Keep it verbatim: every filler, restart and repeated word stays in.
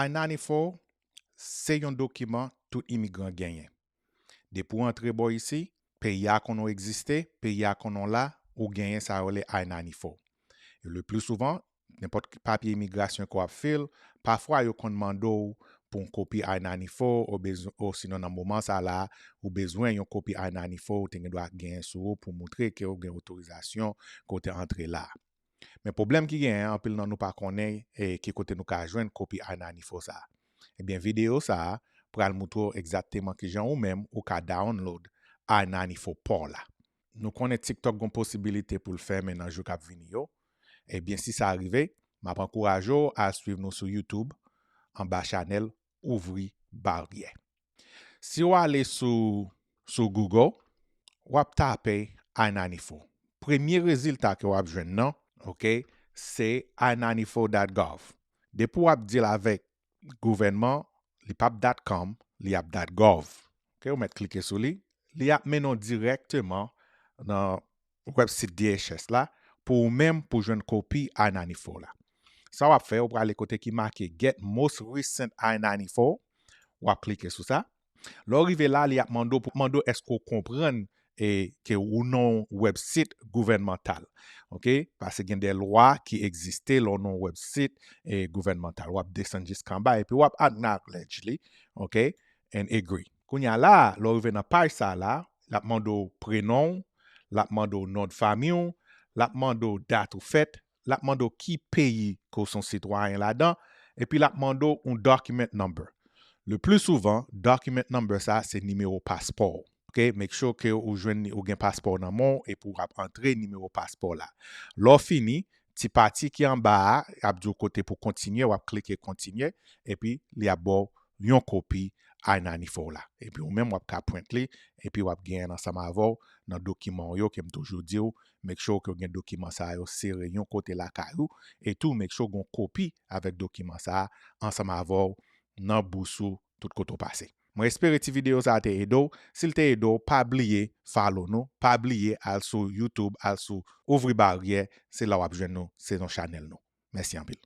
I ninety-four se yon dokiman tout imigran genyen. Depi w antre bò isi, peyi a konnen w egziste, peyi a konnen w la, ou genyen sa yo rele I ninety-four. E le pli souvan, nenpòt papye imigrasyon ke w ap fil, pafwa yo konn mande w pou yon kopi I ninety-four, ou bezwen, osinon nan moman sa la, ou bezwen yon kopi I ninety-four, ou te gen dwa genyen sou ou pou moutre ke w gen otorizasyon ke w te antre la. Men pwoblèm ki genyen, anpil nan nou pa konnen e ki kote nou ka jwenn kopi I ninety-four sa a. Ebyen, videyo sa a pral moutre w egzakteman kijan ou menm ou ka download I ninety-four pa w la. Nou konnen TikTok gon posibilite pou l fèmen nan jou k ap vini yo. Ebyen, si sa rive, m ap ankouraje w al swiv nou sou YouTube, anba chanèl Ouvri Baryè. Si w ale sou, sou Google, w ap tape I ninety-four. Premye rezilta ke w ap jwenn nan, ok, se I ninety-four dot gov. Depi w ap deal avèk gouvènman, li p ap dot com, li ap dot gov. Ok, ou mèt klike sou li, li ap mennen w dirèkteman nan website D H S la pou ou menm pou jwenn kopi I ninety-four la. Sa w ap fè, ou prale kote ki make Get Most Recent I ninety-four, w ap klike sou sa. Lè w rive la, li ap mande w pou mande w èske w konprann e ke ou nan yon website gouvènmantal. Ok? Paske gen de lwa ki egziste lè w nan yon website e gouvènmantal. W ap desann jiska anba epi w ap acknowledge li. Ok? And agree. Kounye a la, lè w rive nan paj sa la, l ap mande w prenon w, l ap mande w non de fanmi w, l ap mande w dat ou fèt, l ap mande w ki peyi ke w se yon sitwayen ladan, epi l ap mande w yon document number. Le pli souvan, document number sa se nimewo paspò w. Ok, make sure ke ou jwenn, ou gen paspò w nan men w epi w ap antre nimewo paspò w la. Lè w fini, ti pati ki anba a ap di w kote pou kontinye, w ap klike kontinye, epi li ap ba w yon kopi I ninety-four la. Epi ou menm w ap ka print li, epi w ap genyen l ansanm avè w nan dokiman w yo ke m toujou di w, make sure ke w gen dokiman sa yo sere yon kote lakay ou, e tou make sure w gen yon kopi avèk dokiman sa a ansanm avè w nan bous ou tout kote w pase. Mwen espere ti videyo sa a te ede w. Si l te ede w, pa bliye follow nou, pa bliye al sou YouTube, al sou Ouvri Baryè, se la w ap jwenn nou, se yon chanèl nou. Mèsi anpil.